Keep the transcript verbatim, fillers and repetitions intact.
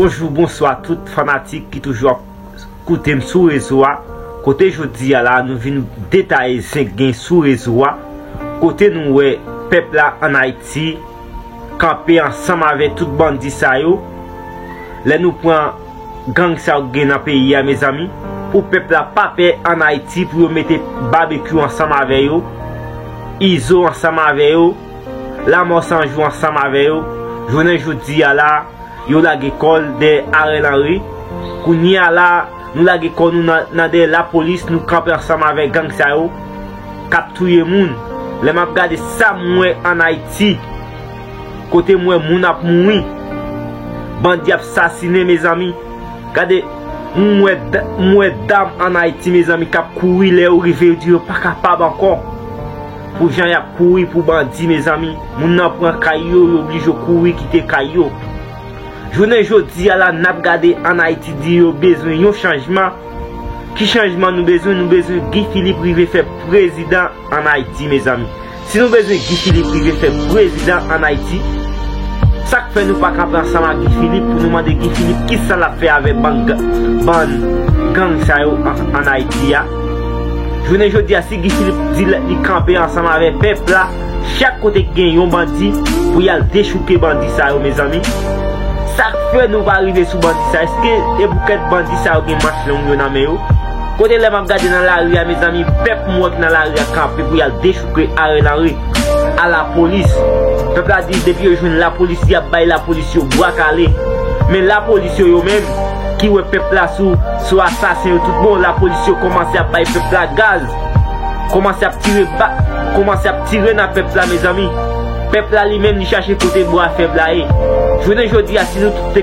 Bonjou, bonswa tout fanatik ki toujou ap koute m sou rezo a. Kote jodi a la, nou vin detaye zen k gen sou rezo a. Kote nou wè pèp la ann Ayiti kanpe ansanm avèk tout bandi sa yo. Lè nou pran gang sa yo k gen nan peyi a, mezanmi, pou pèp la pa pè ann Ayiti, pou yo mete Babekyou ansanm avè yo, Izo ansanm avè yo, Lamò San Jou ansanm avè yo. Jounen jodi a la, yo lage kò l dèyè Ariel Henry. Kounye a la, nou lage kò nou nan, nan dèyè lapolis, nou kanpe ansanm avèk gang sa yo k ap touye moun. Lè m ap gade sa m wè ann Ayiti, kote m wè moun ap mouri, bandi ap sasinen, mezanmi. Gade, m wè, m wè dam ann Ayiti, mezanmi, k ap kouri. Lè yo rive, yo di yo pa kapab ankò. Pou jan y ap kouri pou bandi, mezanmi. Moun nan pran kay yo, yo oblije kouri kite kay yo. Jounen jodi a la, n ap gade ann Ayiti, di yo bezwen yon chanjman. Ki chanjman nou bezwen? Nou bezwen Guy Philippe rive fè prezidan ann Ayiti, mezanmi. Si nou bezwen Guy Philippe rive fè prezidan ann Ayiti, sa k fè nou pa kanpe ansanm ak Guy Philippe pou nou mande Guy Philippe kisa l ap fè avèk bann, bann gang sa yo ann, ann Ayiti a? Jounen jodi a, si Guy Philippe di l, li kanpe ansanm avèk pèp la, chak kote k gen yon bandi, pou y al dechouke bandi sa yo, mezanmi. Sa k fè nou pa rive sou bandi sa? Èske e boukèt bandi sa yo gen manch long yo nan men yo? Kote lè m ap gade nan lari a, mezanmi, pèp m wè k nan lari a kanpe pou y al dechouke Ariel Henry a lapolis. Pèp la di depi yo jwenn lapolis, y ap bay lapolis yo bwa kale. Men lapolis yo, yo menm, ki wè pèp la sou, sou asasen yo tout bon, lapolis yo kòmanse ap bay pèp la gaz. Kòmanse ap tire ba, kòmanse ap tire nan pèp la, mezanmi. Pèp la li menm, li chache kote bwa fèb la ye. Jounen jodi a, si nou tout te